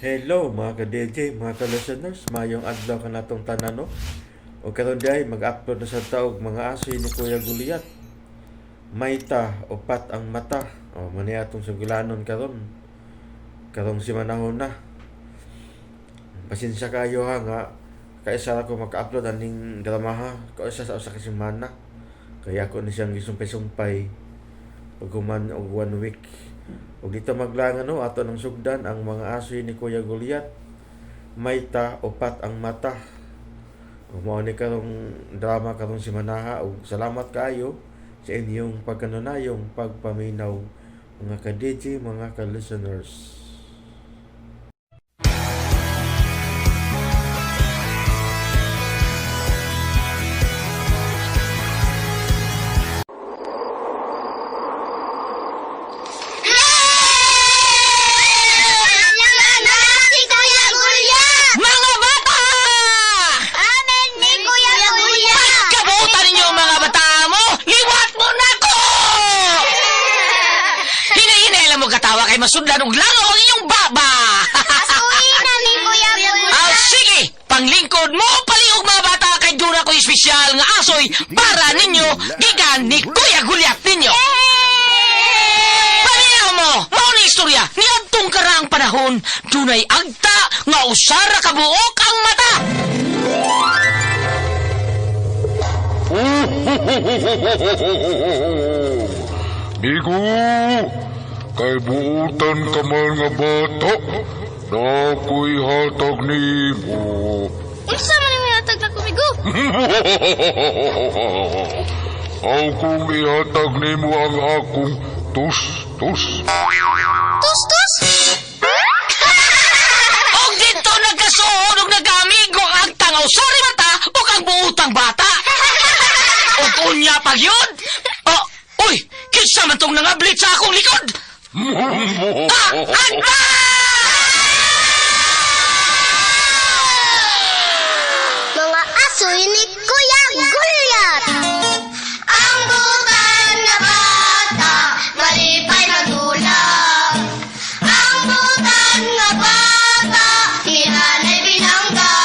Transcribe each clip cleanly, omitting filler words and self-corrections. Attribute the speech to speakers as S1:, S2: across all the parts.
S1: Hello mga ka-DJ, mga ka-listeners, mayong adlaw ka natong tanan, no? O karon diay mag-upload na sa taog mga asoy ni Kuya Goliath. Mayta upat ang mata. O mani atong suglanon karon. Karong simanahon na. Pasensya kayo ha nga kaisa ra ko maka-upload aning drama ha. Kaisa sa usa ka semana. Kaya ako ni siyang gisumpay-sumpay paghuman og one week. Ug dito maglangan no ato ng sugdan ang mga asoy ni Kuya Goliath. Mayta upat ang mata. Ug mao ni karong drama karong simanaha ug salamat kaayo sa inyong pagkanunayong pagpaminaw mga ka-DJ, mga ka-listeners.
S2: Si Kuya Gulya!
S3: Mga bata!
S2: Amen ni Kuya Gulya!
S3: Kabutan ninyo mga bata mo! Liwat mo na ko! Hinahinay mo katawa kay masudlan og langaw ang inyong baba!
S2: Pasuhin na ni Kuya Gulya!
S3: Ah, sige! Panglingkod mo, paliog mga bata kay dura ko espesyal nga asoy para ninyo gikan ni Kuya Gulyat ninyo! Paminaw mo! Mao ni istorya niadtong karaang panahon, dunay agta nga usara ka buok ang mata!
S4: Migo, kay buutan ka man nga bata, na ako'y hatag nimo.
S2: Unsa man ang hatag na kumigo?
S4: Aw kung ihatag nimo ang akong tus-tus.
S2: Tus tus!
S3: Og dito nagkasuod og nagkaamigo ang agtang usari mata ug ang buutang bata. Og unya pag yun. Oh, uy, kinsa man tong nangablit sa akong likod? Ah, agta!
S2: Mga asoy ni Kuya Gulyat! Ang butan na bata, malipay magulang. Ang butan nga bata, ni nanay binangga.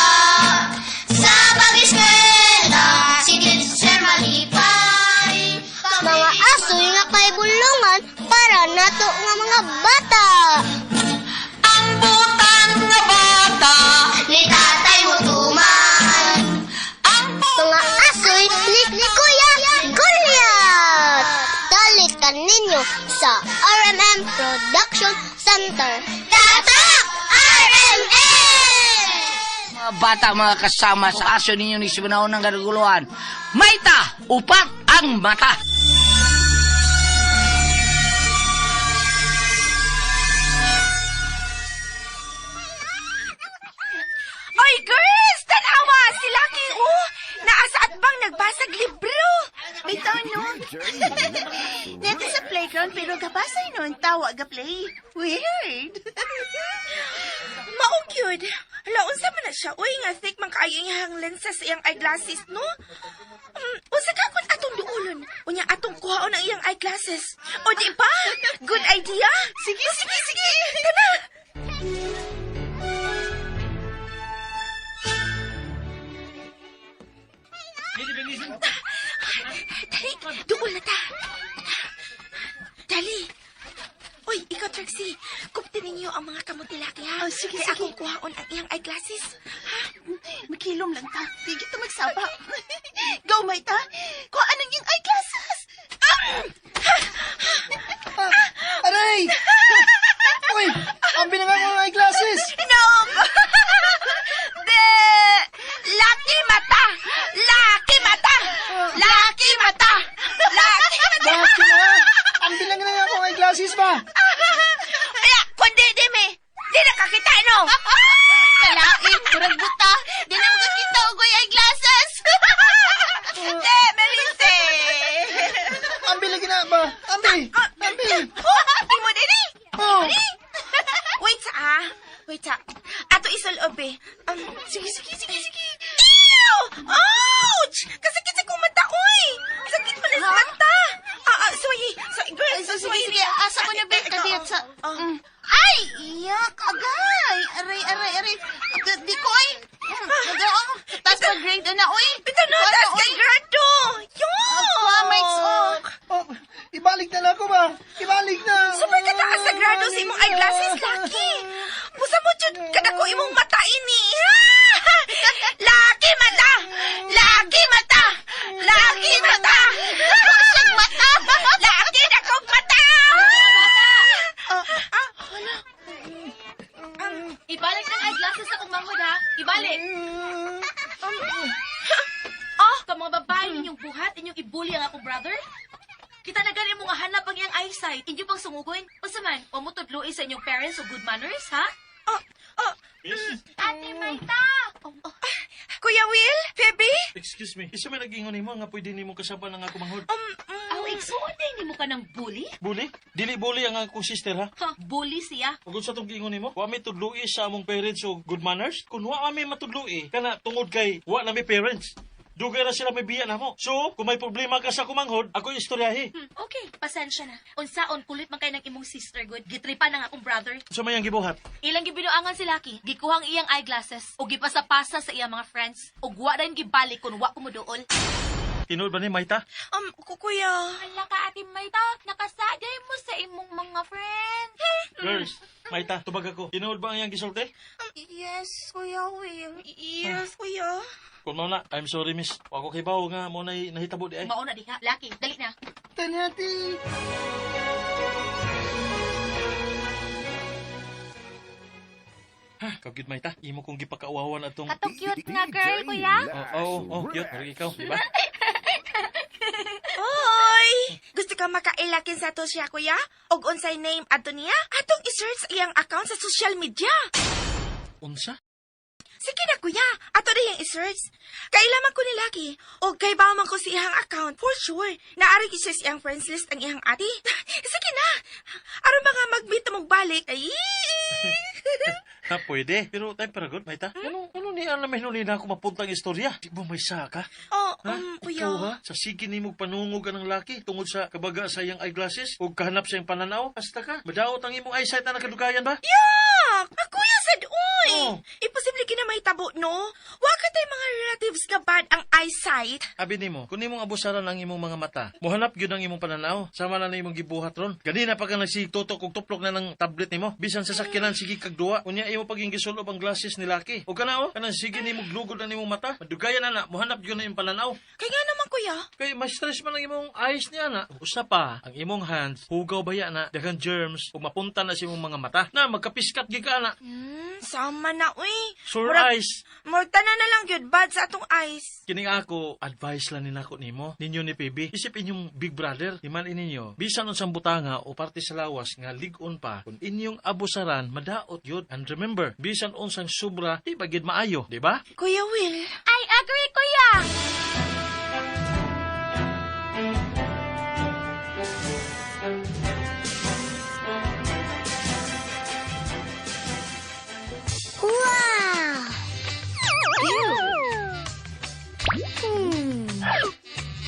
S2: Sa pag-eskwela, si teacher malipay. Mga asoy nga kay bulungan para nato nga mga bata.
S3: Ang butang nga bata.
S2: Ni tatay mo tuman.
S3: Ang
S2: Mga asoy ni Kuya Goliath! Dalit ka ninyo sa RMM Production Center. Tatak! RMM!
S3: Mga bata, mga kasama sa aso ninyo ni Simanahon ng Garuguluhan. Mayta, upat ang mata.
S5: Oy, girls! Tanawa! Si Lucky, oh! Naa sa atbang nagbasag libro!
S6: Bitaw no. Dito sa playground pero gabasay no ang tawa ga play. Weird.
S5: Mao gyud. Hala, unsa man na siya? Uy, nga thick man kaayo iyang lenses sa iyang eyeglasses, no? Unsa ka kun atong duolon? Unya atong kuhaon ang iyang eyeglasses. O di ba? Good idea?
S6: Sige, sige, sige.
S5: Tana! Dali, duol na ta. Dali. Uy, ikaw, Trixie. Kupti ninyo ang mga kamutilaki, ha?
S6: Oh, sige,
S5: Kay
S6: sige.
S5: akong kuhaon ang iyang eyeglasses. Ha?
S6: Makilom lang ta. Di kita magsaba. Go, Maita. Kuha anong yung eyeglasses.
S7: Aray! Uy! Ang binanga ko ng eyeglasses!
S5: No! De! Laki mata! Laki mata! Laki mata! Laki mata!
S7: Bakit na? Ang binanga na akong eyeglasses ba?
S5: Kaya, kundi di me! Di nakakita, no?
S6: Kalain, murag buta. Di na makakita og way eyeglasses.
S5: De, Melisse!
S7: Ang bilang na ba? Ambi! Ambi!
S5: Oh, imo diri!
S7: Oh!
S8: inyong buhat, inyong ibully ang akong brother? Kita na gani mo nga hanap ang iyang eyesight. Inyo pang sungugoy. Unsa man, wa mo tudloi sa inyong parents og good manners, ha?
S5: Oh, oh,
S8: Ate Maita! Oh, oh.
S5: Kuya Will? Phoebe?
S9: Excuse me. Isa may nag-ingon nimo nga pwede nimo kasaba ng ako manghod.
S8: Aw, igsuon din nimo ka ng bully?
S9: Bully? Dili bully ang akong sister ha.
S8: Ha, bully siya.
S9: Ug unsa tong giingon nimo? Wa mi tudloi sa among parents og good manners. Kun wa mi matudloi kana tungod kay wa na mi parents. Dugay ra sila may biya namo. So, kung may problema ka sa kumanghod, ako istoryahi.
S8: Okay, pasensya na. Unsaon kulit man kay ng imong sister good. Gitripa na nga akong brother.
S9: Unsa may ang gibuhat?
S8: Ilang gibinuangan si Lucky, gikuhang iyang eyeglasses ug gipasapasa sa iyang mga friends. Ug wa dayon gibalik kun wa ko moduol.
S9: Tinuod ba ni Maita?
S5: Kuya.
S8: Hala ka, Ate Maita, nakasagay mo sa imong mga friends.
S9: Girls, Maita, tubag ako. Tinuod ba ang iyang gisulti?
S5: Yes, Kuya Will. Yes, Kuya.
S9: Kung mao na, I'm sorry miss. Wa ko kibaw nga mo na nahitabo di ay.
S8: Mauna diha, Lucky, dali na.
S7: Tanati!
S9: Ha, kagid Maita. Imo kong gipakauwawan atong
S8: Kato cute nga girl, kuya.
S9: Oh, oh, oh, cute. Murag ikaw, di ba?
S5: Hoy! Gusto ka makailakin sa to siya, kuya? Og unsay name adto niya? Atong i-search iyang account sa social media.
S9: Unsa?
S5: Sige na, kuya. Ato na iyang i-search. Kailaman ko ni Lucky. Og kay man ko sa iyang account. For sure. Naari gyud siya sa iyang friends list ang iyang ate. Sige na. Aron mga mag-meet mong balik. Ay!
S9: Ha, pwede. Pero time para good, Maita. Ano, ano ni alam hinuli na ako mapuntang istorya? Di ba may saka?
S5: Oh,
S9: Ha?
S5: kuya.
S9: Ikaw ha? Sa sige nimo panungog ang laki tungod sa kabaga sa iyang eyeglasses o kahanap sa iyang pananaw. Basta ka. Madaot ang imong eyesight na nakadugayan ba?
S5: Yak! Kuya sad, uy!
S9: Oh.
S5: Imposible kina may tabo, no? Wa ka tay mga relatives nga bad ang eyesight.
S9: Abi nimo, kung nimong abusaran ang imong mga mata, mohanap gyud ang imong pananaw. Sama na na imong gibuhat ron. Ganina pa ka nagsigtutok og tuplok na ng tablet nimo. Bisan sa sakyanan sige kag duwa. Unya imo paging gisulob ang glasses ni laki. O kana oh, kanang sige nimo glugod ang imong mata. Madugayan na na, mohanap gyud na imong pananaw.
S5: Kaya nga naman, kuya.
S9: Kay mas stress man ang imong eyes niya na. Usa pa, ang imong hands, hugaw baya na, daghang germs, ug mapunta na sa imong mga mata. Na magkapiskat gyud ka na.
S5: Sama na, uy.
S9: Sore
S5: Murag-
S9: eyes.
S5: Murag tanan na lang gyud bad sa atong eyes.
S9: Kining ako, advice lang ni nako nimo, ninyo ni PB. Isip inyong big brother, iman ininyo. Bisan unsang butanga o parte sa lawas nga lig-on pa, kung inyong abusaran, madaot yun. And remember, bisan unsang sobra, di ba gid maayo, di ba?
S5: Kuya Will.
S8: I agree, kuya.
S2: Wow!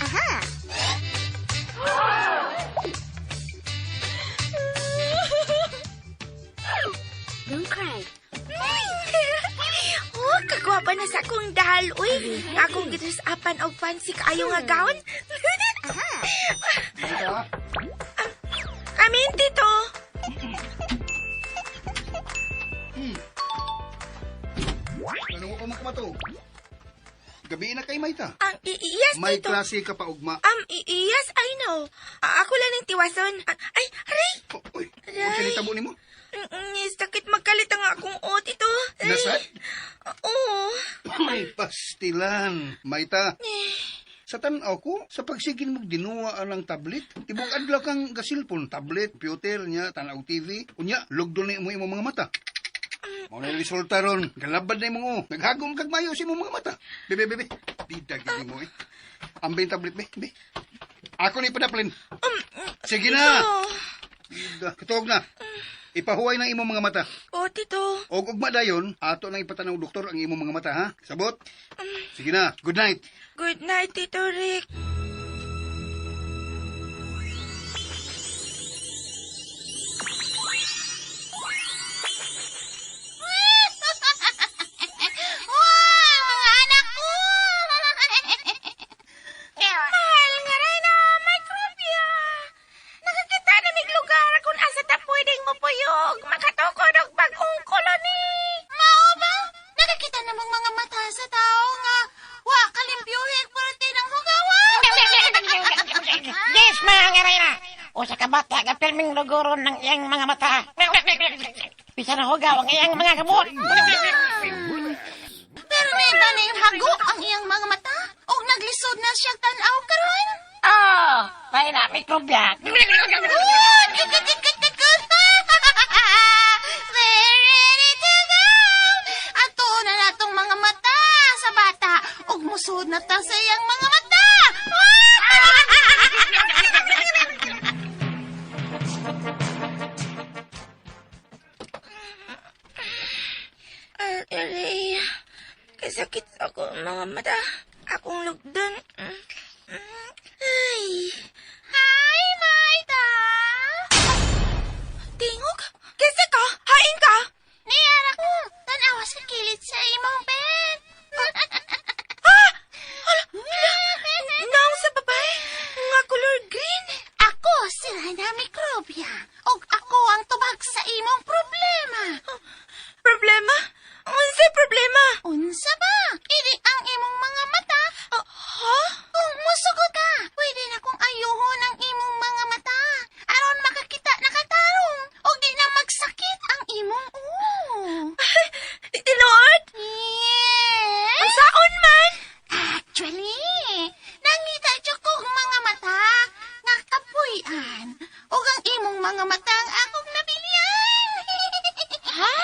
S2: Aha! Don't cry.
S5: Oh, kagwapa na sa akong dahal, uy. Nga akong gidress upan og fancy kaayo nga gown.
S7: Maita?
S5: Amin, tito.
S7: Ano ko man kamatog? Gabi na kay Maita.
S5: Ang yes,
S7: May
S5: tito.
S7: klase ka pa ugma.
S5: Yes, I know. Ako lang ang tiwason. Ay, aray!
S7: Oh, uy,
S5: Aray.
S7: unsa ni tabo nimo?
S5: Sakit magkalit ang akong o, tito. Ay.
S7: Nasad?
S5: Oo.
S7: May pastilan, Maita. Sa tan-aw ko, sa pagsigin mo dinuwa ang tablet, tibok adlaw kang gasilpon, tablet, computer niya, tan-aw TV, unya, lugdon na mo imong mga mata. Mao na yung resulta ron, galabad na imong o, naghagom kag mayo sa imong mga mata. Bebe, bebe, bida gid mo eh. Ambing tablet, be, be. Ako ni padaplin. Sige na.
S5: Tito.
S7: Bida, katuog na. Ipahuway na imong mga mata.
S5: Oh, tito.
S7: Og ugma dayon, ato nang ipatanaw doktor ang imong mga mata ha. Sabot? Sige na, good night.
S5: Good night, Tito Rick.
S2: Wow! Mga anak ko!
S5: Mahal nga rin na, may kopya. Nakakita na mig lugar kung asa ta pwedeng mupuyog, makatukod og bagong koloni.
S6: Mao ba? Nakakita namang mga mata sa tao nga wa kalimpyuhig purti ng hugawan.
S10: Yes, mga ngarayna. Usa ka bata ka pirming luguron ng iyang mga mata. Bisan na hugaw ang iyang mga gamot.
S6: Pero may ba na yung hago ang iyang mga mata? O naglisod na siya tan-aw.
S10: May na mikrobya.
S6: Good, good, good, good, good, good, good. We're ready to go. Ato na natong mga mata sa bata. Ug musod na ta sa iyang mga mata.
S5: Aray, kasakit ako ang mga mata. Akong lugdan. Ay.
S6: Hi, Maita.
S5: Tingog? Kasi ka? Hain ka?
S6: Niyara ko. Tanawa sa kilid sa imong bed.
S5: Ah! Hala, hala. Naong sa babae? Nga color green.
S6: Ako sila na mikrobya. Og ako ang tubag sa imong problema.
S5: Problema? Unsay problema?
S6: Unsa ba? Idi ang imong mga mata.
S5: Ha?
S6: Kung musugot ka, pwede na kong ayuhon ang imong mga mata. Aron makakita na katarong. Og di na magsakit ang imong ulo.
S5: Tinuod?
S6: Yes!
S5: Unsaon man?
S6: Actually, nangita jud ko ang mga mata nga kapuy-an. Ug ang imong mga mata ang akong nabilian.
S5: Ha?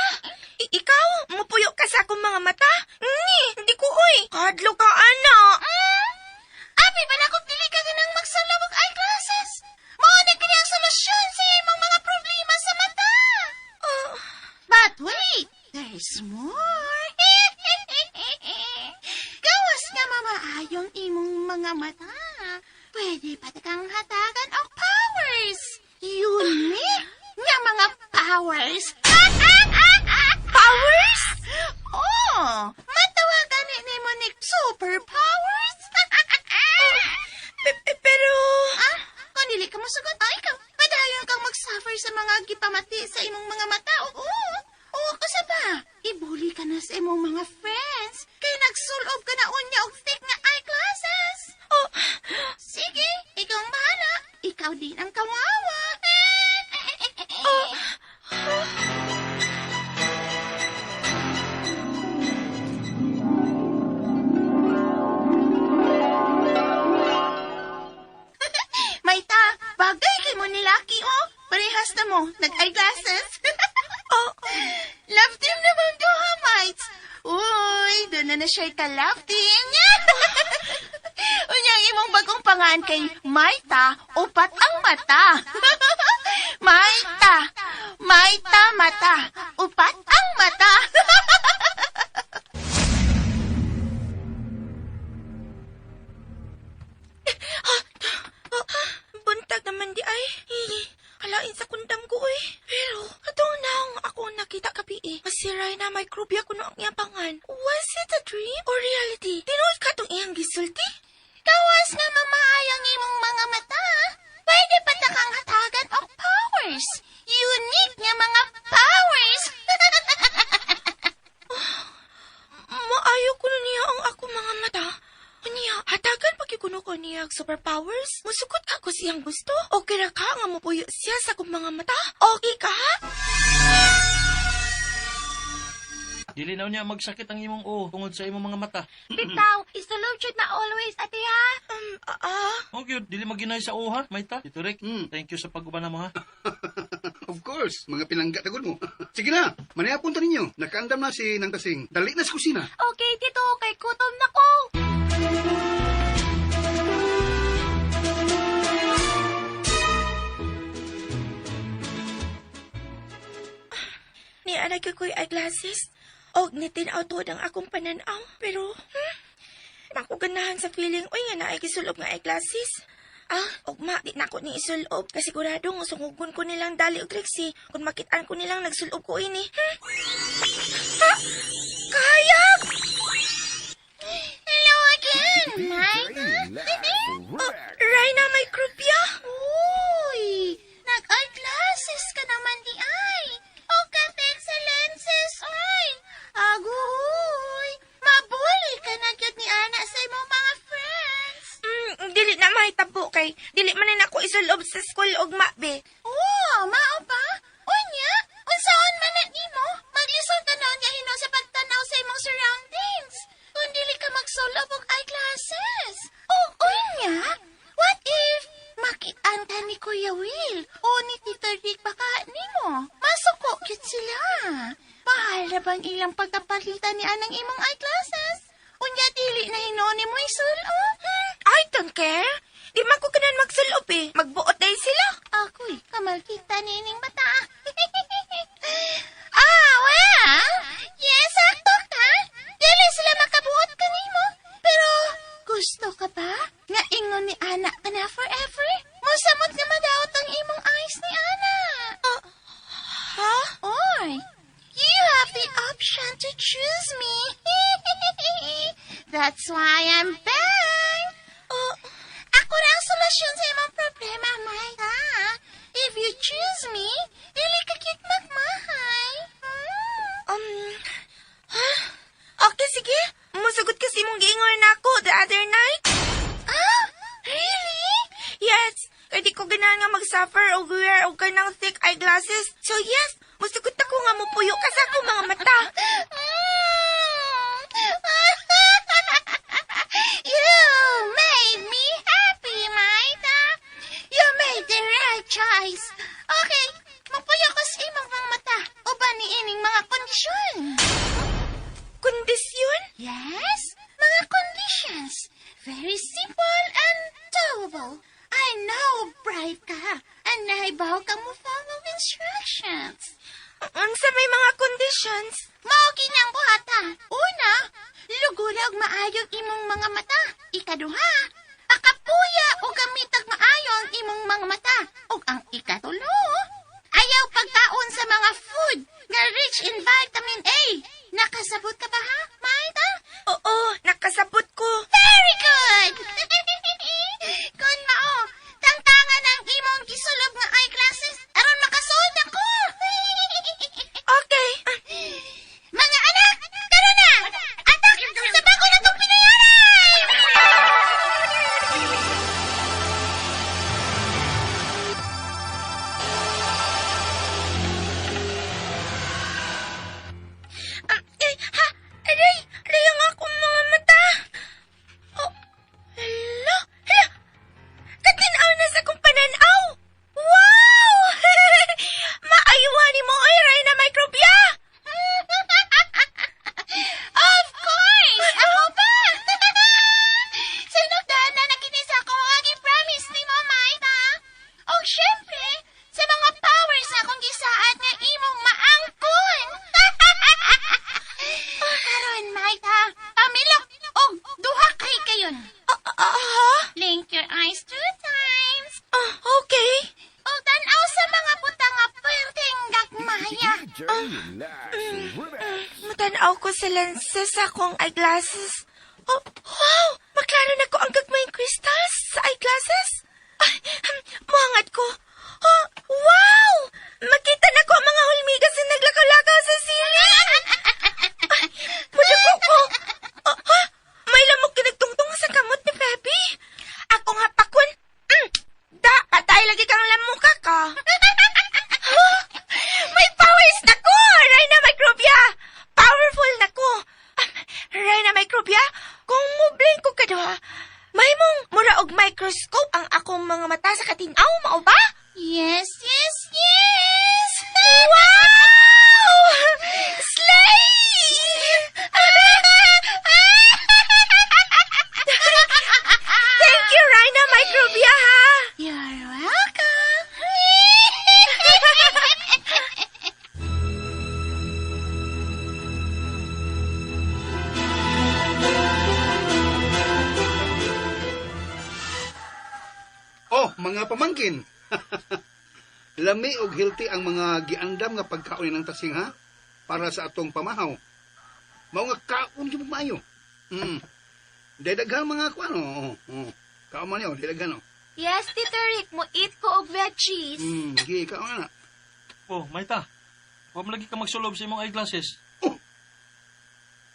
S5: Ikaw? Mupuyo ka sa akong mga mata? Ni, hindi ko oy. Kadlo ka, ana.
S6: Abi ba na kung dili ka ganang magsulab og eyeglasses? Mao na kini ang solusyon sa imong mga problema sa mata.
S5: Oh,
S6: But wait, there's more. Gawas nga mamaayong imong mga mata. Pwede pa ta kang hatagan og powers. Unique nga mga powers.
S5: Powers?
S6: Oh, matawagan ni nimo ni superpowers.
S5: Pero...
S6: Ah, kung dili ka mosugot, ay ikaw, padayon kang mag-suffer sa mga gipamati sa imong mga mata. Oo, oo, kasi ba, ibuli ka na sa imong mga friends, kay nagsulob ka na unya og thick nga eyeglasses.
S5: Oh,
S6: Sige, ikaw ang bahala. Ikaw din ang kawawa.
S5: Oh.
S6: Maita, bagay kay mo ni Lucky, oh. Parehas na mo, nag-eyeglasses.
S5: Oh,
S6: Love team naman duha, mates. Uy, doon na na siya ka love team. Unya ang imong bagong pangan kay Maita, upat ang mata. Maita, Maita mata, upat ang mata.
S5: Buntag naman di ay. Kalain sa kundam ko eh. Pero, atong naong ako ang nakita kabi eh. Masiray na microbia kuno ang iyang pangan. Was it a dream or reality? Tinuod ka tong iyang gisulti?
S6: Gawas nga mamaayang imong mga mata. Pwede pa ta kang hatagan og powers. Unique nga mga powers.
S5: Maayo kuno niya ang ako mga mata. Unya, hatagan pa gyud kuno ko niya og superpowers. Musukot ka ko siyang gusto. Okay ra ka nga mopuyo siya sa akong mga mata. Okay ka ha?
S9: Dili na niya magsakit ang imong uo tungod sa imong mga mata.
S8: Bitaw, isulob jud na always, ate ha.
S9: Oh, gyud, dili maginay sa uo ha, Maita. Tito Rick, thank you sa pag-uban na mo ha.
S7: Of course, mga pinangga tagod mo. Sige na, manayapon ta ninyo. Nakaandam na si Nang Tasing. Dali na sa kusina.
S8: Okay, tito, kay gutom na ko.
S5: Ni anay ko ko'y eyeglasses. Og nitin-aw tuod ang akong pananaw. Pero, makuganahan sa feeling, uy nga naay gisulob nga eyeglasses. Ah, ugma, di na ako ni isulob. Kasi sigurado nga sungugon ko nilang dali og Trixie. Kung makitaan ko nilang nagsulob ko ini. Ha? Kayag!
S6: Hello again, Maita.
S5: Oh, Rhina, may krupya!
S6: Uy, nag-eyeglasses ka naman di ay. O katek sa lenses, ay. Aguhoy, mabuli ka na gyud ni Ana sa imong mga friends.
S5: Dili na mahitabo kay dili man na ako isulob sa school ugma be.
S6: Oh, mao pa? Unya, unsaon man na nimo? Maglisod ka noon nga hinuon sa pagtanaw sa imong surroundings. Kung dili ka magsulob og eyeglasses. O unya, what if makita Kuya Will o ni Tito Rick baka nimo. Masuko gyud sila. Mahal na bang ilang pagkapalitan ni anang imong eyeglasses? Unya dili na hinuon nimo isulo.
S5: I don't care. Di man ko kanan magsulob eh. Magbuot dahil sila.
S6: Ako'y kamalkita nining bata. Ah, well, yes, sakto ka. Dili sila makabuot kanimo. Pero, gusto ka ba? Nga ingon ni Ana ka na forever? Musamot nga madaot ang imong eyes ni Ana.
S5: Ha?
S6: Or, you have the option to choose me. That's why I'm back.
S5: Oh,
S6: Ako ra ang solusyon sa imong problema, Maita. If you choose me, dili ka gyud magmahay.
S5: Ha? Okay, sige. Musugot kasi mong giingon na ako the other night.
S6: Ah, really?
S5: Yes. Kaya di ko ganahan nga mag-suffer o wear og kanang thick eyeglasses. So yes, musugot ako nga mupuyo ka sa akong mga mata.
S6: You made me happy, Maita. You made the right choice. Okay, magpuyo ko sa imong mga mata. Uban ni ining mga kondisyon.
S5: Kondisyon?
S6: Yes, mga conditions. Very simple and doable. I know bright ka and nahibaw ka mo follow instructions.
S5: Unsa may mga conditions?
S6: Mao kinang buhata. Una, lugura og maayong imong mga mata. Ikaduha, pakapuya o gamitag maayo ang imong mga mata. Ug ang ikatulo, ayaw pagkaon sa mga food nga rich in vitamin A. Nakasabot ka ba ha, Maita?
S5: Oo, nakasabot ko.
S6: Very good! Kun mao, tangtangan ang imong gisulob nga eyeglasses aron makasuod ako.
S5: Okay.
S6: Mga anak, tara na! Atak sa bago na itong pinayaran!
S5: Eh, ha? Aray! Aray ang akong mga mata! Oh, hala! Hala! Katinaw na sa akong pananaw! Wow! Maayuhan ni mo, oy, Reyna Microbia!
S6: Of course! Ako pa! Sinugdan na nakini sa ako ang promise ni mo, Maita. O syempre, sa mga powers na akong gisaad nga imong maangkon. Karon, Maita, pamilok og duha kay kayon.
S5: Ah, ha?
S6: Blink your eyes two times.
S5: Ah, okay.
S6: O tan-aw sa mga butang nga perteng gagmaya.
S5: Matanaw ko sa lenses sa akong eyeglasses. Oh, wow! Maklaro na ko ang gagmayng crystals sa eyeglasses. Ay, muangat ko. Oh, wow! Makita na ko ang mga hulmigas na naglakaw-lakaw sa ceiling. Ay, muduko ko. Oh, ha? May lamok na nagtungtong sa kamot ni Pepe. Akong hapakon. Da, patay lagi kang lamuka ka. Huh? May powers na ko! Reyna Microbia! Powerful na ko! Ah, Reyna Microbia, kung mublink ko kaduha, may mong mura og microscope ang akong mga mata sa katinaw, mao ba?
S6: Yes, yes, yes!
S5: Wow! Slay! Thank you, Reyna Microbia, ha?
S6: You're welcome.
S7: Oh, mga pamangkin. Lami og healthy ang mga giandam nga pagkaon ng tasing ha para sa atong pamahaw. Mao nga kaon gyud maayo. Day daghan mga kuan oh. Oh. Kaon man yo, day daghan oh.
S8: Yes, Tito Rick, mo eat ko og veggies.
S7: Gi kaon na.
S9: Oh, Maita. Wa man lagi ka magsulob sa imong eyeglasses.
S7: Oh.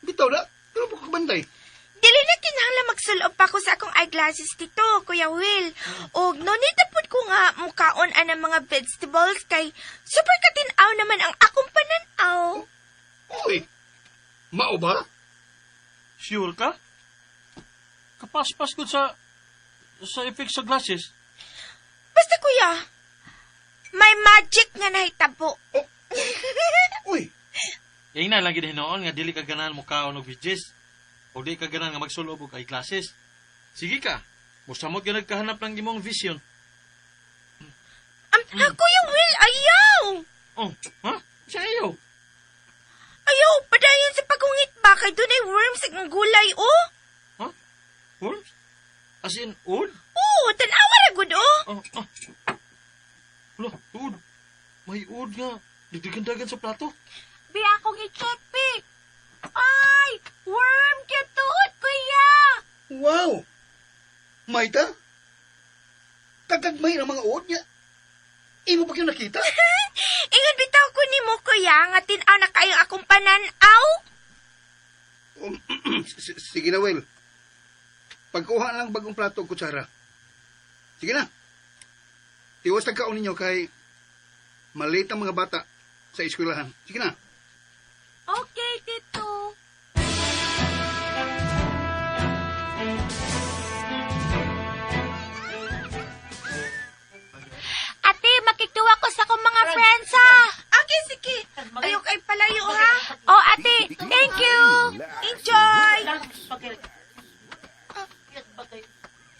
S7: Bitaw da, pero pa ka banday.
S5: Dili na kinahanglan magsulob pa ko sa akong eyeglasses dito, Kuya Will. Og no need na pud ko nga mukaon anang mga vegetables kay super katinaw naman ang akong pananaw.
S7: Uy. Mao ba?
S9: Sure ka? Kapaspas ko sa effect sa glasses.
S5: Basta Basta kuya, may magic nga nahitabo.
S7: Oh. Uy,
S9: Yung na lang gid hinuon nga dili ka ganahan mo kaon og widgets. O di ka ganahan nga magsulob og eyeglasses. Sige ka. Musamot ka nagkahanap ng imong vision.
S5: Ha, Kuya Will, ayaw!
S9: Oh, ha? Siya ayaw.
S5: Ayaw, padayon sa pagungit ba? Kay dunay worms ang gulay, oh!
S9: Ha? Worms? As in, old?
S5: Oo, tanawa ra gud, oh!
S9: Oh, ah. Wala, uod. May uod nga. Digdigan-dagan sa plato.
S8: Bi, akong i-check, Bi. Ay! Worm gyud tuod, kuya!
S7: Wow! Maita? Kagagmay ang mga uod niya. Imo pa kayo nakita?
S5: Ingon bitaw ko nimo kuya nga tin-aw na kayo akong pananaw.
S7: Sige na, Will. Pagkuha lang bagong plato o kutsara. Sige na. Tiwas tagkaon ninyo kay maliit ang mga bata sa eskwelahan. Sige na.
S8: Okay, Tito. Ate, makiktuwa ko sa akong mga friends, ha?
S5: Okay, sige. Ayaw kay palayo ha.
S8: Oh, ate, thank you.
S5: Enjoy!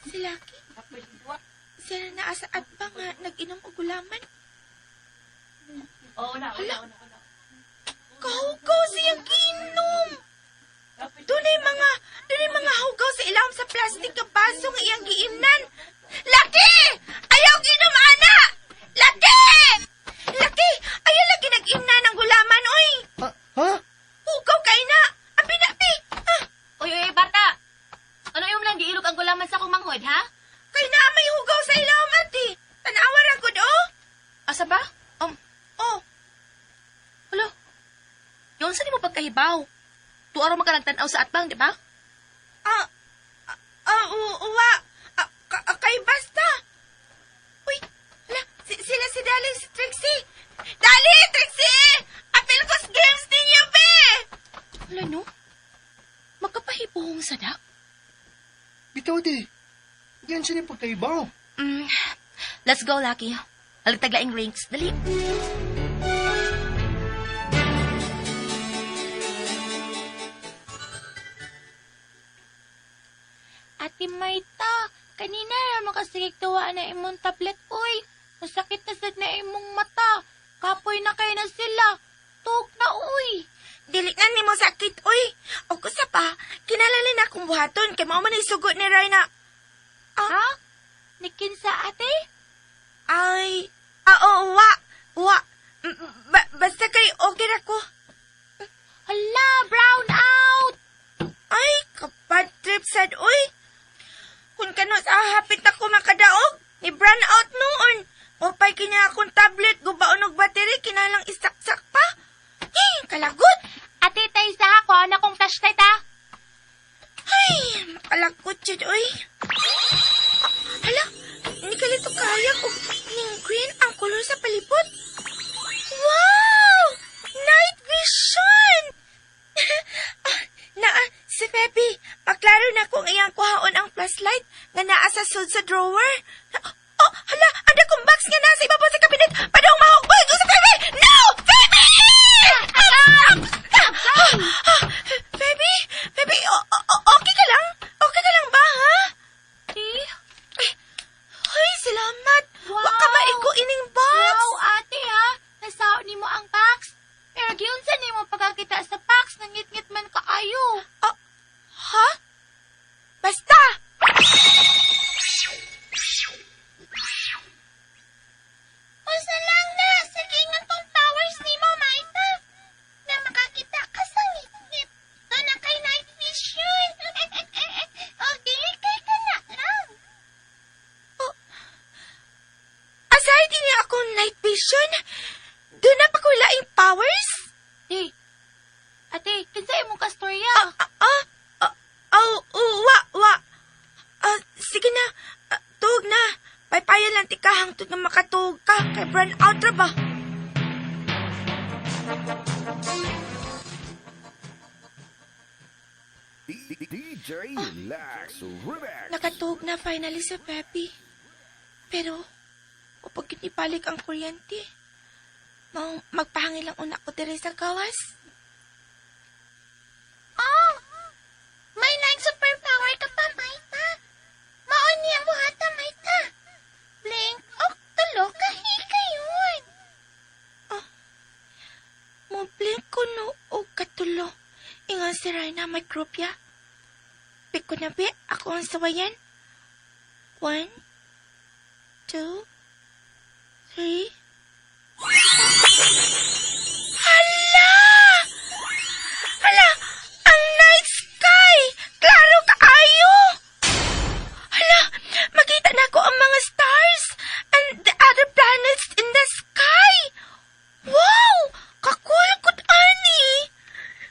S5: Si Lucky? Sila naa sa atbang nga nag-inom og gulaman. Hala, kahugaw siyang giinom. Dunay mga hugaw sa ilawom sa plastic nga baso nga iyang giimnan. Lucky! Ayaw ginom, ana! Lucky! Lucky! Ayaw lagi nag-imnan ang gulaman, oy!
S7: Ha?
S5: Hugaw kay na! Ang pinapi! Ah,
S8: Uy, uy, bata. Ano yung lang giilog ang gulaman sa akong manghod, ha?
S5: kay na may hugaw sa ilawom, ate! Tanawa ra gud, oh!
S8: Asa ba?
S5: Oh,
S8: Alo. Yung sa mo pagkahibaw. Tuaro man ka nagtan-aw sa atbang, di ba?
S5: ah, ah, ah, uwa. Ah, kay basta. Uy, hala, sila si Dali, si Trixie. Dali, Trixie! Apil ko sa games ninyo, be!
S8: Hala, no? Magkapahibuhong sadak?
S7: Bitaw di. Yan siya ni pagkaibaw.
S8: Let's go, Lucky. Aligtaglaing rings. Dali. Ate Maita, kanina na makasigig tuwa na imong tablet, uy. Masakit na sad na imong mata. Kapoy na kayo na sila. Tuok na, uy.
S5: Dili na nimo sakit, uy. O kusa pa, kinalala na akong buhaton kay mao man ay sugot ni Ray na.
S8: Ha? Nikinsa, ate?
S5: Ay, ah, oo, wa, wa. Basta kay okay ra ko.
S8: Hala, brown out!
S5: Ay, kapad trip sad, uy. Kung kano sa hapit ako makadaog, ni brown out noon. Upay kini akong tablet, gubaon og battery, kinalang isaksak pa. Hey, kalagot!
S8: Ate, tayo sa ako. Ano akong flashlight, ha?
S5: Ay, makalagot jud, uy. Ah, hala, ni kalito kaya og ning green ang kolor sa palibot. Wow! Night vision! Ah, naa, si Pepe, maklaro na kung iyang kuhaon ang flashlight nga naa sa sud sa drawer. Oh, hala, ang dakong box nga nasa ibabaw sa kabinet. Padong mahugboy ko sa Pepe! No! Pepe! Pepe! Pepe, okay ka lang? Okay ka lang ba, ha?
S8: Ate?
S5: Ay, salamat.
S8: Wow.
S5: Wa ka maigo ining box.
S8: Wow, ate, ha? Nasaon nimo ang box. Pero giunsa nimo pagkakita sa box, nangit-ngit man kaayo.
S5: Ah, ha? Basta!
S6: Usa lang na, sige nga tong powers nimo, Maita. Na makakita ka sa ngit-ngit. Doon na kay night vision. O, dili kay ka na lang.
S5: Aside din niya akong night vision, doon na pa ko laing powers?
S8: Ate, ate, kinsa imong kastorya?
S5: Ah, ah, ah, oh, oh, wa, wa. Ah, sige na, ah, tuog na. Paypayan lang tika hangtod nga makatuog ka kay brown out ra ba?
S11: DJ Lax Remix.
S5: Nakatuog na finally sa Pepe. Pero, O pag ibalik ang kuryente. Maong magpahangin lang una ko diri sa gawas.
S6: Oh, may like superpower ka pa, Maita. Mao niya buhata, Maita. Blink og tulo ka hikayon.
S5: Ah, mo blink ko no og katulo. Ingon si Rhina Micropia. Piko na be, ako ang sawayan. 1, 2, 3. Hala! Hala! Ang night sky! Klaro kaayo! Hala! Makita na ko ang mga stars and the other planets in the sky! Wow! Ka-cool gud ani!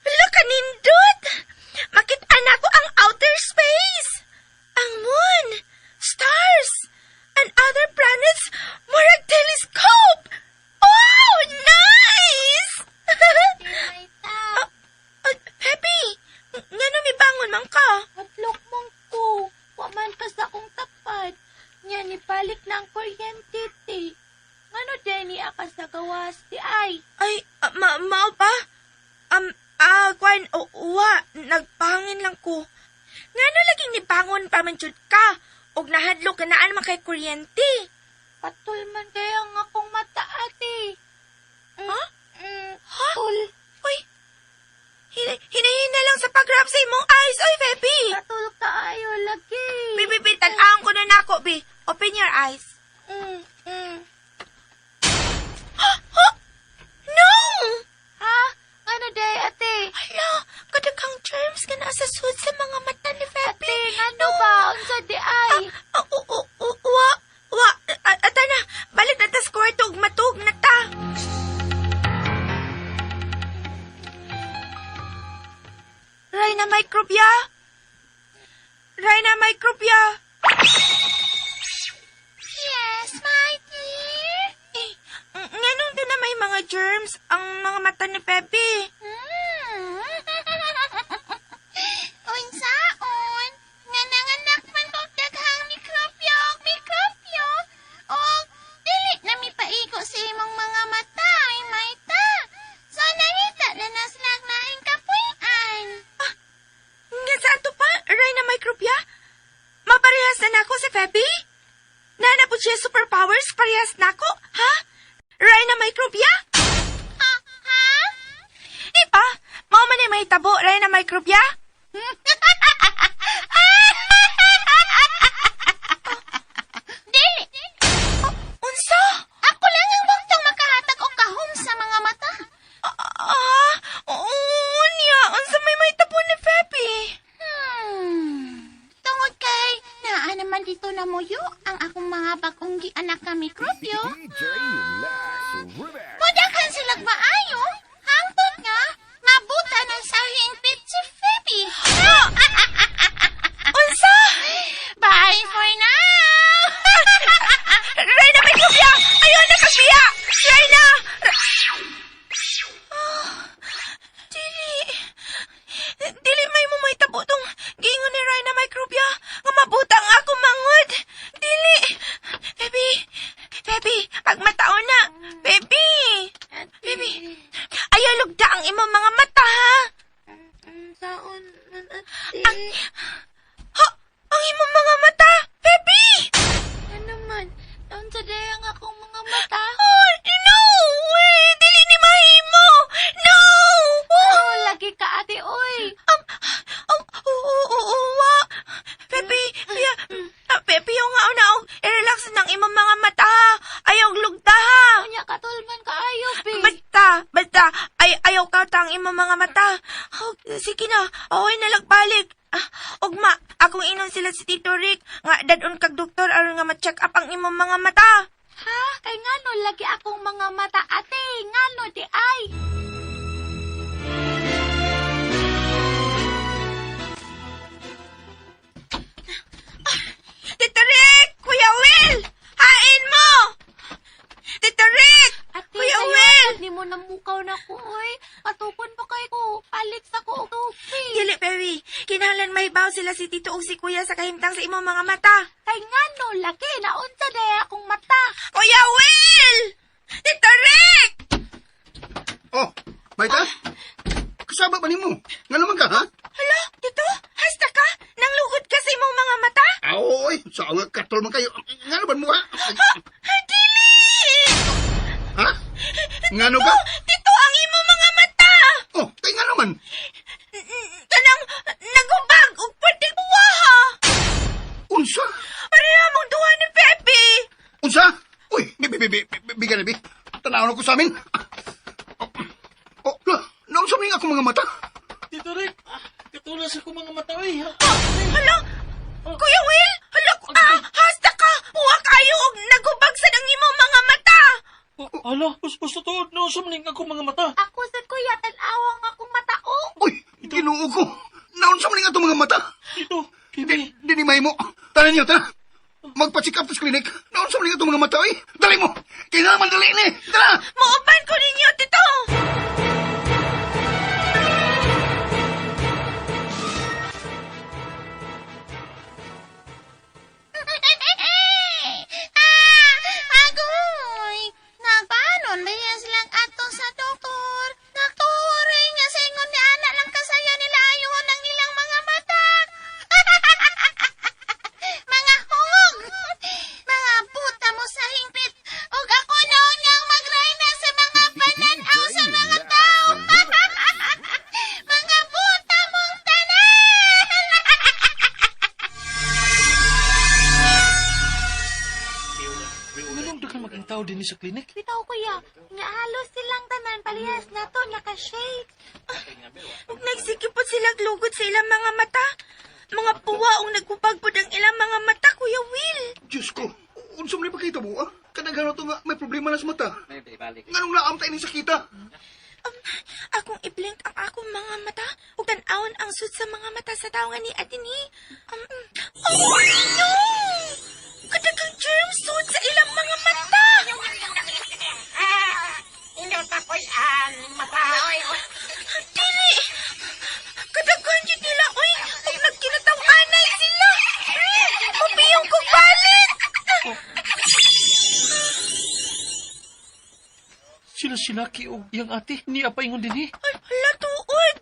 S5: Hala, kanindot! Makita na ko ang outer space! Ang moon, stars, and other planets murag telescope! Wow! Nice!
S8: Maita,
S5: Pepe! Ngano mibangon man ka?
S8: Hadlok man ko. Wa man ka sa akong tapad. Nya nibalik na ang kuryente, te. Ngano deni ka sa gawas, ti ay?
S5: Ay, mao pa? Kwan, wa, nagpahangin lang ko. Ngano laging nibangon pa man jud ka? Og nahadlok ka naan man kay kuryente.
S8: Patul man kaya ang akong mata, ate.
S5: Ha?
S8: Ha? Tul.
S5: Uy, hinahina lang sa pag-rub sa imong eyes, oy, Pepe.
S8: Patul kaayo lagi.
S5: Bi, bi, bi, tan-awon ko na nako, bi. Open your eyes. Ha? Ha? No!
S8: Ha? Ano day, ate?
S5: Hala, kadaghang germs ka na sa sud sa mga mata ni Pepe.
S8: Ate, ngano ba? Unsa di ay?
S5: Ah, wa, wa, ata na, balik na ta sa kwarto ug matug na ta. Rhina Micropia? Rhina Micropia?
S6: Yes, my dear.
S5: Eh, nganong doon na may mga germs ang mga mata ni Pepe?
S6: Unsaon? Nga nanganak man og daghang mikrobyo og mikrobyo. Og dili na mipaigo sa imong mga mata, ay Maita. So nangita na na silang laing kapuy-an.
S5: Ah, nga sa ato pa, Rhina Micropia? Maparehas na nako si Pepe? Naa na po siya superpowers, parehas nako, ha? Rhina Micropia?
S6: Ha? Ha?
S5: Di ba? Mao man ay mahitabo, Rhina Micropia?
S6: Dili.
S5: Unsa?
S6: Ako lang ang buktong makahatag og kahom sa mga mata.
S5: Ah, unya, unsa may mahitabo ni Pepe?
S6: Tungod kay naa naman dito na muyo ang akong mga bagong gianak ka mikrobyo.
S11: DJ Lax Remix.
S6: Mudaghan silag maayo. Hangtod nga, mabuta ng sahing pit si Phoebe.
S5: Unsa?
S6: Bye for now!
S5: Rhina Micropia! Ayaw na kabiya! Rhina! Ah, dili. Dili may mo may tabo tong giingon ni Rhina Micropia nga mabutang ako mangod. Dili. Baby, baby, pagmataon na. Baby. Baby, ayaw lugda ang imong mga mata, ha?
S8: Saon man, ate?
S5: Ha? Ang imong mga mata! Baby!
S8: Ano man? Unsa day ang akong mga mata?
S5: Oh, no! Eh, dili ni mahimo! No!
S8: Oh, lagi ka, ate, oy.
S5: Wa. Pepe, piya, Pepe, yung nga una, i-relax ng imong mga mata, ha? Ayaw lugta, ha?
S8: Unya, katulman kaayo, bi.
S5: Basta, basta, ayaw ka ang imong mga mata. Oh, sige na, okay na lang balik. Ah, ugma, akong inon sila si Tito Rick, nga dadon kag doktor aron nga ma-check up ang imong mga mata.
S8: Ha? Kay ngano lagi akong mga mata, ate? Ngano di ay?
S5: Tito Rick! Kuya Will! Hain mo! Tito Rick!
S8: Ate,
S5: Kuya
S8: ayaw
S5: Will!
S8: sad nimo namukaw na ko, oy. Patukon pa kay ko. Alik sa ko og tubig.
S5: Dili, Perry. Kinahanglan may baw sila si Tito ug si Kuya sa kahimtang sa imong mga mata.
S8: Kay ngano lagi naunsa day akong mata?
S5: Kuya Will! Tito Rick!
S7: Oh, Maita? Kasaba ba nimo? Nga naman ka, ha?
S5: Hala, Tito, hasta ka? Nanglugod ka sa imong mga mata?
S7: Aoy, sa nga katol man kayo. Nga naman mo, ha?
S5: Ha, dili!
S7: Ha? Nga no ka?
S5: Tito, ang imong mga mata!
S7: Oh, kay nga naman.
S5: Kanang nagubag og pwede buwa, ha?
S7: Unsa?
S5: Pareha mong duha ni Pepe!
S7: Unsa? Uy, bi bi bi bi bigan na bi. Tanaw na ko sa amin. Oh, la, naunsa man yung akong mga mata?
S9: Tito Rick, katulas ako mga mata, oy.
S5: Hala! Kuya Will! Hala! Hasta ka! Buwa kayo og nagubag sa ang imong mga mata!
S9: Oh, hala, gusto tuod, naunsa man akong mga mata.
S8: Ako sa kuya, tan-awang akong mata, oh.
S7: Uy, Ginoo ko. Naunsa man yung atong mga mata?
S9: Tito, Bibi.
S7: Di, di ni may mo. Tanan niyo, tara. Magpa-check up sa clinic. Naunsa man yung atong mga mata, oy. Dali mo. Kailangan man dali ni. Tara!
S5: Muuban ko ninyo, Tito!
S6: Ah, agoy! Nagpanon ba yan silang ato sa doktor? Nagturoy nga sa ingon ni ana lang kasayo nila ayuhon ang nilang mga mata. Mga hungog! Mga puta mo sa hingpit! Ug ako noon ngang magrayna sa mga pananaw sa mga tao! Mga puta mong tanan!
S9: Nganong daghan maging tao din sa clinic?
S8: Bitaw kuya, nga halos silang tanan palihas na to, naka-shades.
S5: Ug nagsige po sila lugod sa ilang mga mata. Mga puwa og nagubag pod ang ilang mga mata, Kuya Will.
S7: Diyos ko, unsa man ni pakita mo, ah? Kadaghan to nga may problema na sa mata. Nganong laam tayo ni sakita?
S5: Akong i-blink ang akong mga mata ug tan-awon ang sud sa mga mata sa tawo nga ni Atini. Oh no! Kadaghang germs sud sa ilang mga mata.
S10: Indot ako'y ang mata, oy.
S5: Dili! Kadaghan jud nila, oy! Ug nagkinataw-anay sila! Mupiyong kog balik!
S9: Sila si Lucky o iyang ate, niya pa ingon din eh.
S5: Ay, hala, tuod!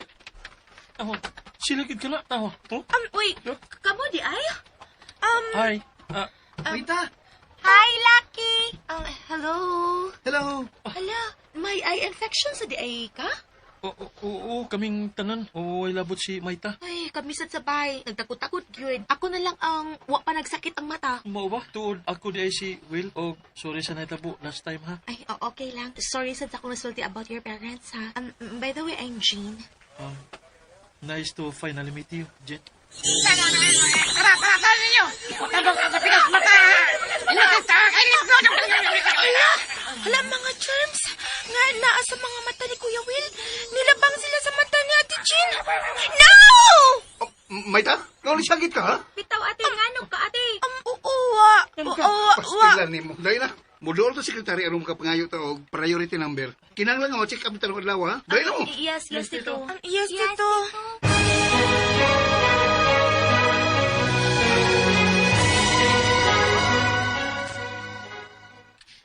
S9: Aho, sila gid ka na, taho. Oh?
S8: Uy, kamo di ay?
S9: Hi.
S7: Rita!
S8: Hi, Lucky! Hello.
S7: Hello!
S8: Hala, may eye infection sa di ay ka?
S9: Oo, kaming tanan. Oo, ay labot si Maita.
S8: Ay, kami sad sa bay. Nagtakot-takot gyud. Ako na lang ang wa pa nagsakit ang mata.
S9: Mao ba? Tuod, ako di ay si Will. O, sorry sa naitabo last time ha.
S8: Ay, oh, okay lang. Sorry sad sa akong nasulti about your parents, ha? By the way, I'm Jean.
S9: Nice to finally meet you, Jen.
S10: Tara, tara, tara ninyo! Utang sa pikas mata!
S5: Hala! Hala, mga germs! Nga naa sa mga mata ni Kuya Will. Nilabang sila sa mata ni Ate Jean. No!
S7: Oh, Maita, sakit ka, ha?
S8: Bitaw, ate, nganong ka, ate?
S5: Oo, wa. Oo, wa.
S7: Pastilan nimo. Dali na. Mudool to sekretary aron makapangayo ta og priority number. Kinahanglan nga ma-check up tanong adlaw, ha? Dali na mo.
S8: Yes, yes, tito.
S5: Yes, tito.